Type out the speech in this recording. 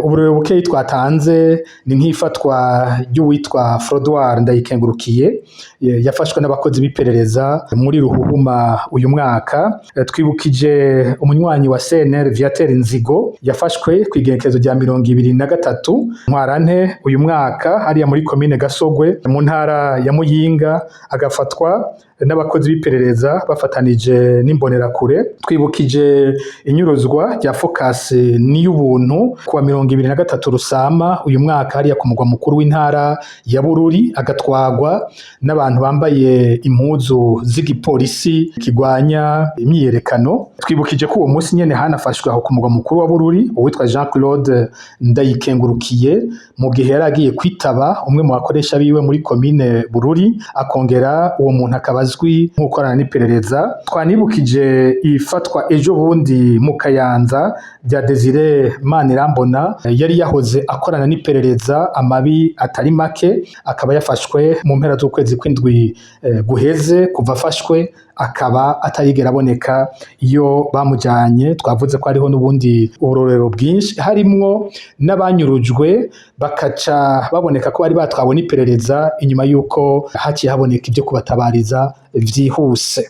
Uburorero bukeyi twatanze ni nk'ifatwa ry'uwitwa Frodoir Ndayikengurukiye, yafashwe n'abakozi b'iperereza muri Ruhuhuma uyu mwaka. Twibukije umunywanyi wa CNL Viateur Nzigo, yafashwe kw'igenekerezo rya 23 Ntwarante uyu mwaka, hariya muri komine Gasogwe mu ntara ya Muyinga, agafatwa n'abakozi b'iperereza bafatanije n'imbonerakure. Twibukije inyuruzwa rya Focus Niyubuntu kuwa 23 Rusama uyu mwaka, hariya ku mugwa mukuru w'intara ya Bururi, agatwagwa n'abantu bambaye impuzu z'igipolisi kigwanya imyiyerekano. Twibukije ko uwo munsi nyene hanafashwe aho ku mugwa mukuru wa Bururi uwitwa Jean Claude Ndayikengurukiye, mu gihe yari agiye kwitaba umwe mu bakoresha biwe muri komine Bururi, akongera uwo muntu akaba azwi nk'ukorana n'iperereza. Twanibukije ifatwa ejo bundi mu Kayanza rya Desire Manirambona, yari yahoze akorana n'iperereza amabi atari make, akaba yafashwe mu mpera z'ukwezi kw'indwi guheze. Kuva afashwe akaba atarigera aboneka iyo bamujanye. Twavuze ko hariho n'ubundi uburorero bwinshi, harimwo n'abanyurujwe bakaca baboneka ko bari batwawe n'iperereza inyuma y'uko haciye haboneka ibyo kubatabariza vyihuse.